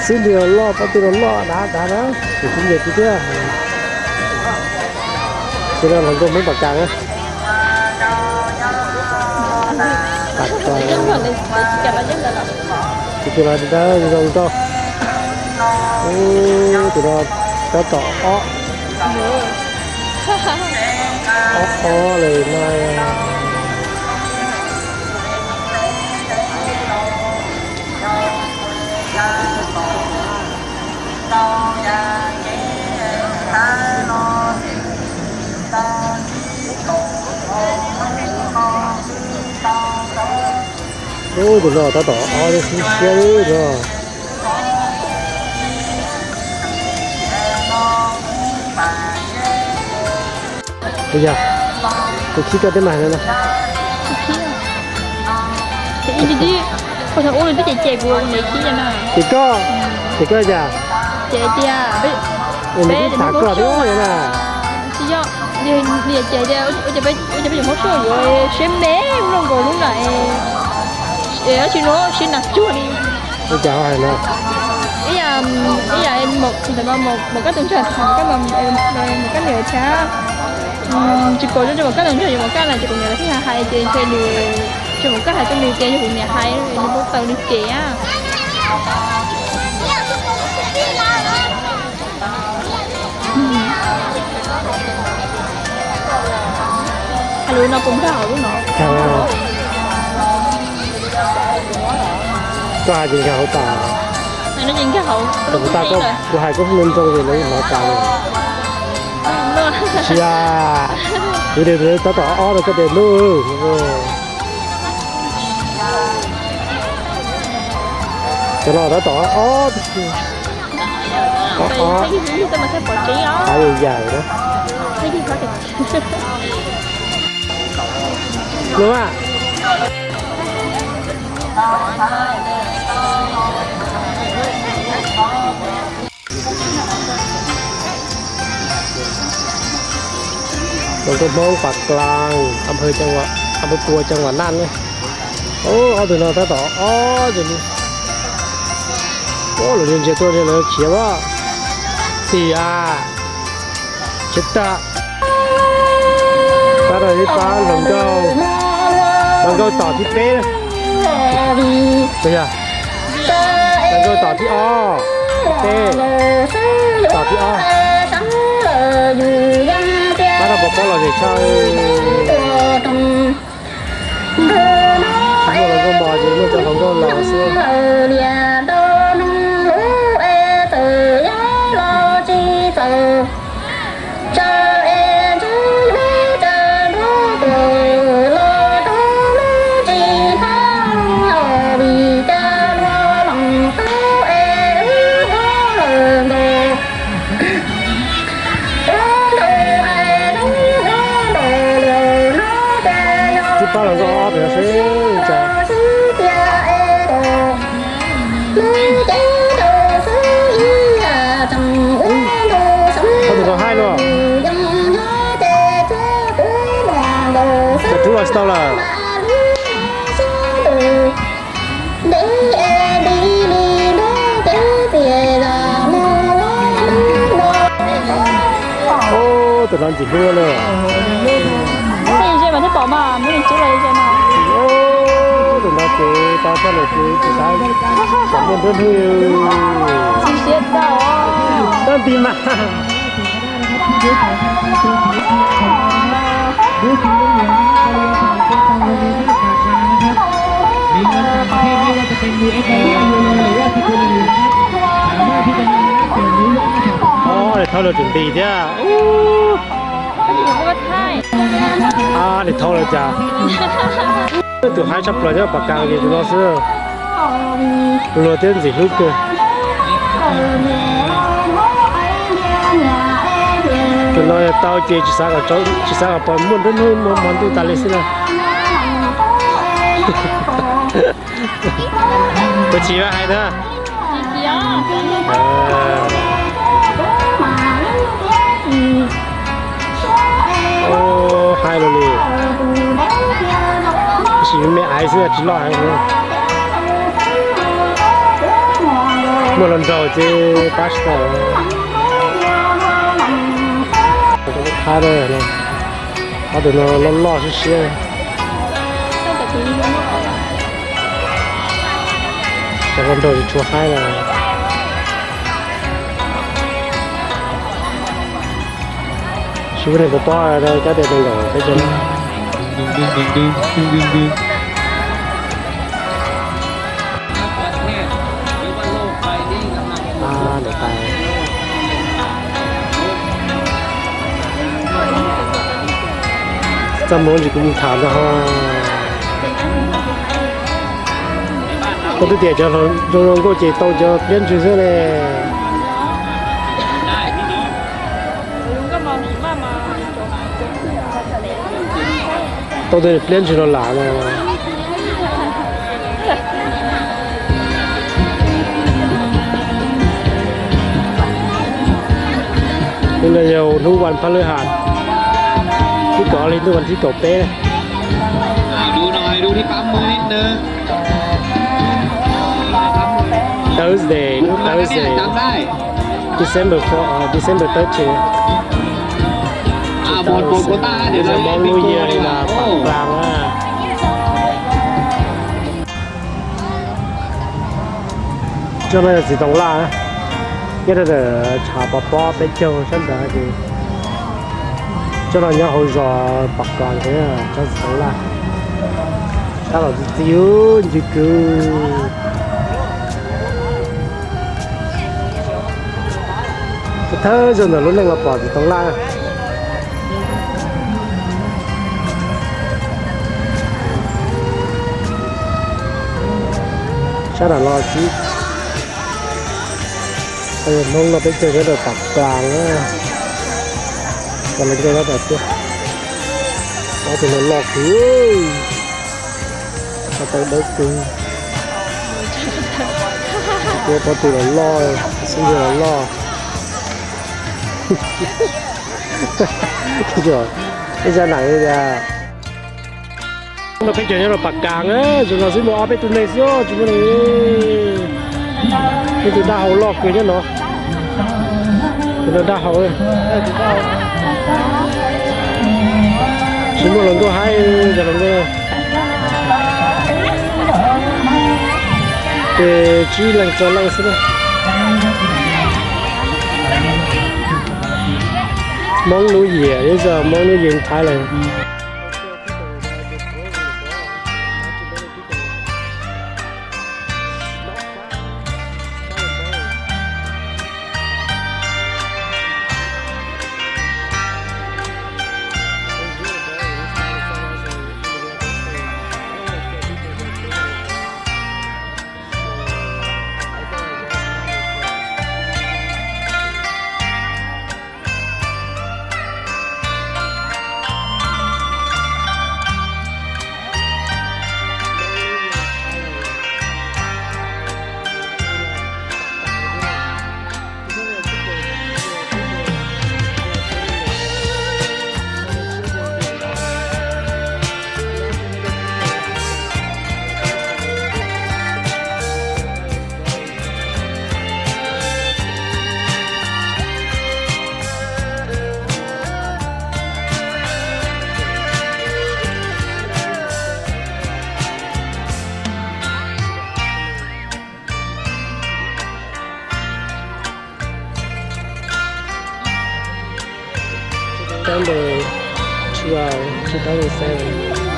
Xib ntiag loj, pob tw los loj dav dav na, kuv tsis nyiam tiag tiag. Tus no hluas nkauj Hmoob Pas Kas na. Pas Kas. Tus no zoo nkauj. Tus no tab tom ob, ob ob li no. Ub, tus no tab tom ob siab siab no. Ua yog, kuv khib koj teb mas no. Ua thaum ub nws twb cem cem kuv, nws khib no na. Ces koj, ces koj cas? Ces tias, nws twb tham koj thiab na. Tsis yog, nws cem tias ua cas peb cov Hmoob Suav yuav siab me mloog nkaus lub no es, es dab tsi no siab nas cuag li. Ua cas ho hais no? Ib yam, ib yam ntawm no Maum Kab tus ntsuag tham Maum Kab, Maum Kab niam thiab, tsis pom zoo rau Maum Kab tus ntsuag, yog Maum Kab na ces kuv niam los thiaj hais ces ntshe nws, ntshe Maum Kab hais rau nws ces yog kuv niam hais nws paub taws nws cem. Hais lus no puas nkag hauv lub no? Koj hais ces nkag hauv tas. Kuv hais koj hnov ntsoov ces lawv hnov tas li. Tsis yog, kuv tias tab tom ob rau koj tias lub. Cov no tab tom ob tib si. Ob ob. Qhov yam yam na. Lub a. Hluas nkauj Hmoob Pas Kas, a, Pua, cov vam naj ne. Ob tug no tab tom ob tug li. Lawv ntsia tuaj lawv khiav a. Tiag, khiav tag. Pab rau ib pab hluas nkauj, hluas nkauj tom thib peb. Hluas nkauj tom thib ob, peb, tom thib ob. Pab rau pov pob los zem tshaj. Tsis muaj hluas nkauj mos ces muaj cov hluas nkauj laus xwb. Tib pab hluas nkauj ob pem no seb cas. Ob tug no haib luaj. Cov rub los tsis tau lawm. Ub, tus no ntxim hlub na. Tus no ces tau sab lawm ces tsis xav kom muaj nruab hnub. Tsis siab tau. Tab tis mas. Niam thauj los tseem nti thiab. Niam thauj los cas. Tus haib tshaj plaws nyob Pas Kas ces tus no xwb. Luag thiab ntxim hlub kawg. Tus no tau ces tsis xav kom, tsis xav kom pom muaj nruab hnub muaj hmo ntuj tas li xwb na. Puas chim mas hais na. Haib los li. Tab sis me aiv xwb tsis loj heev. Los nraug ces pab tsis tau. Thab, ob tug no loj loj siab siab. Cov hluas nraug tsis tshua haib na. Sib pub neeg tob tob rau cov tias nees nkaum peb caug. Txaj muag ntsis kuv mus tham ntag ho. Koj twb tias cov zoo zoo nkauj ces tau cov pliab ntswg xwb ne. Tau tej pliab ntswg no lam no. Hnub no yog hnub vas phaj lwj has, thib kaum ob hli ntuj vas thib kaum peb. Thursday, hnub Thursday, December four, December thirteen. Hmoob lub year li no pam klas na. Tsob no yog txiv toov laj, nyob rau ntawm tshav pov pob peb caug sab ntawd ces tsob no nyob hauv zos Pam Klas ces tsob txiv toov laj. Tab tom txi txiv ncw kwv. Thawj zaug ntawm lub neej los pom txiv toov laj. Sab nram los xwb. Hmoob no peb caug nyob rau Pam Klas na. Los nce rau tom thiab. Ob tug no loj kawg. Ko taw dawb kawg. Pob tw los loj, xub ntiag los loj. Ib zaj nam li tias no peb caug nyob rau Pam Klas, zoo no xwb muaj ob peb tug neeg xwb tsis muaj neeg. Ib tug dab hau loj kawg nyob no. Tus no dab hau. Tsis muaj hluas nkauj haib cov hluas nkauj. Ces tsib leeg rau leej xwb na. Hmoob New Year, this is Hmoob New Year in Thailand. September twelve, two thousand seven.